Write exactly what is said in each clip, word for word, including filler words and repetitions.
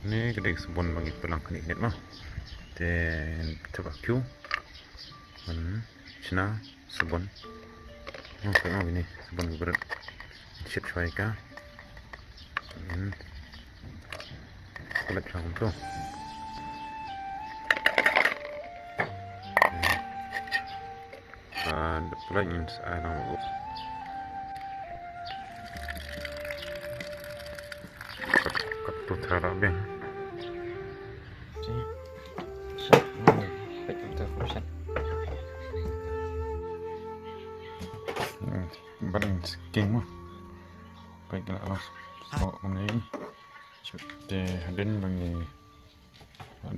Kane ka dei ka sabon ba ngi pynlang khyndiat khyndiat mo. Te thep ha kiew ban shna sabon. Mo, peit mo kine sabon ki bret. Shit shwai ka. Hmm. Pynlait shwa kumto. Ba dep pynlait ngin sa ai lang. Kat, kat tu thara beng. Peit kumto kumshan. Hmm, ban skin mo. Peit ka la long. So, kumne. Te hadien ba ngi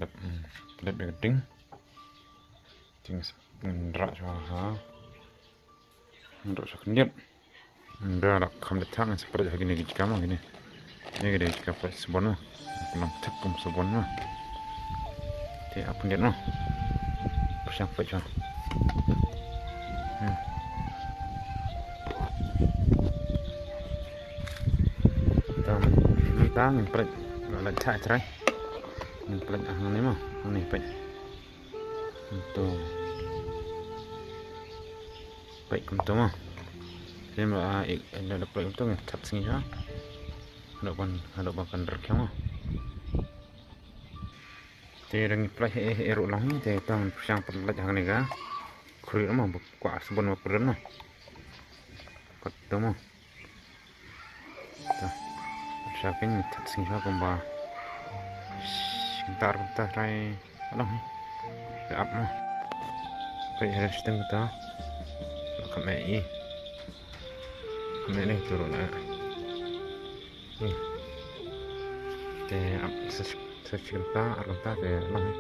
dep, hmm, pynlait bad ka ding. Te ngin rah shwa ha. Ngin rah shwa khyndiat. Ynda la kham dep thang ngin sa pynlait ha kine ki jaka mo kine. Kine ki dei ki jaka pynlait sabon mo. Ka long thep kum sabon mo. Te ap khyndiat mo. Pyrshang pynlait shwa. Hmm. Te mynta ngin pynlait, la lait thah trai. Ngin pynlait hangne mo, hangne peit. Kumto. Peit kumto mo. Te mynta, ah, ik, eh, la pynlait kumto ngin thep sngi ha. Haduh ban, haduh ban kan rkhiang mo. Te dang pynlait eh, eh, ruh lang te tang pyrshang pynlait hangne ka. Khuri mo, ba kwah sabon ba pyrden mo. Kumto mo. Te. Sa pyn thep sngi shwa kumba. Sh, kumta kumta trai. Alang hi. Te ap mo. Peit ha stem kumta. Kham eh i. Kham eh ni turu na. Hi. Te ap sa, sa kumta, ar kumta te alang hi.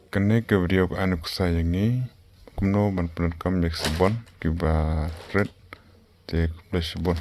Kane ka video ka ai nuksa ïa ngi kumno ban pyndonkam ïa ki sabon kiba rit te ka pynlait sabon.